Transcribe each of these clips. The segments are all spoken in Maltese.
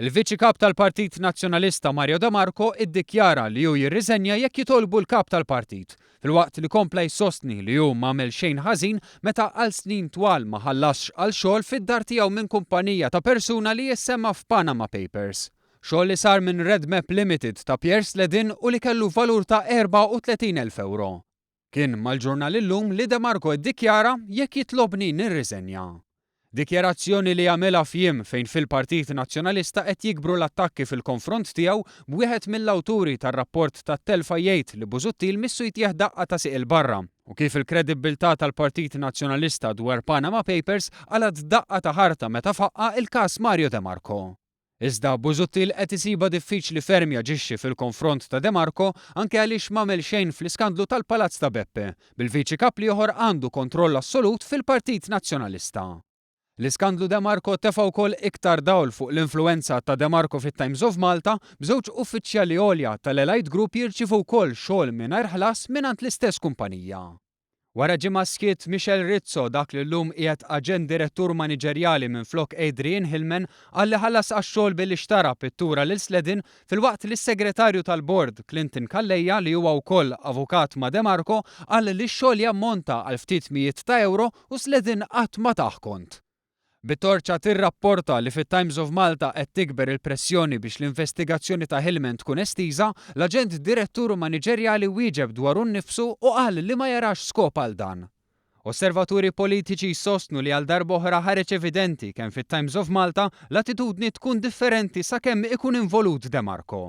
Il-Viċi Kap tal-Partit Nazzjonalista Mario De Marco iddikjara li hu jirriżenja jekk jitolbu l-Kap tal-Partit, filwaqt li kompla jsostni li hu m'għamel xejn ħażin meta għal snin twal ma ħallasx għal xogħol fid-dar tiegħu minn kumpanija ta' persuna li jissemma f'Panama Papers. Xogħol li sar minn Redmap Limited ta' Pierre Sledin u li kellu valur ta' 34,000 ewro. Kien mal-ġurnal Illum li De Marco iddikjara jekk jitlobni nirriżenja. Dikjarazzjoni li għamilha f'jiem fejn fil-Partit Nazzjonalista qed jikbru l-attakki fil-konfront tiegħu b'wieħed mill-awturi tar-rapport tat-telfa jgħid li Busuttil missu jtih daqqa ta' sieq 'il barra u kif il-kredibbiltà tal-Partit Nazzjonalista dwar Panama Papers qalgħet daqqa ta' ħarta meta faqqa' il-każ Mario De Marco. Iżda Busuttil qed isibha diffiċli ferm jaġixxi fil-konfront ta' De Marco anke għaliex m'għamel xejn fl-iskandlu tal-Palazz ta' Beppe, bil-Viċi Kap l-ieħor għandu kontroll assolut fil-Partit Nazzjonalista. L-iskandlu De Marco tefa' wkoll iktar dawl fuq l-influwenza ta' De Marco fit-Times of Malta, b'żewġ uffiċjali għolja tal-Elite Group jirċievu wkoll xogħol mingħajr ħlas mingħand l-istess kumpanija. Wara ġimgħa skiet, Michel Rizzo, dak li llum qiegħed aġent direttur maniġerjali minflok Adrian Hillman, qal li ħallas għax-xogħol billi xtara pittura lil Sledin filwaqt li s-segretarju tal-bord, Clinton Calleja, li huwa wkoll avukat ma' De Marco, qal li x-xogħol jammonta għal ftit mijiet ta' ewro u Sledin qatt ma tah kont. Bit-torċa tirrapporta li fit-Times of Malta qed tikber il-pressjoni biex l-investigazzjoni ta' Hillman tkun estiża, l-aġent direttur maniġerjali wieġeb dwaru nnifsu u qal li ma jarax skop għal dan. Osservaturi politiċi jsostnu li għal darb'oħra ħareġ evidenti kemm fit-Times of Malta l-attitudni tkun differenti sakemm ikun involut De Marco.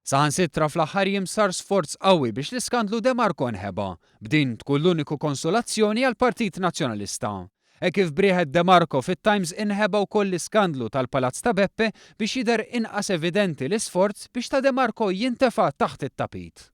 Saħansitra fl-aħħar jiem sar sforz qawwi biex l-iskandlu De Marco nħeba, b'din tkun l-uniku konsolazzjoni għall-Partit Nazzjonalista. Hekk kif b'rieħet De Marco fit-Times inħeba wkoll l-iskandlu tal-Palazz ta' Beppe biex jidher inqas evidenti l-isforz biex ta' De Marco jintefa' taħt it-tapit.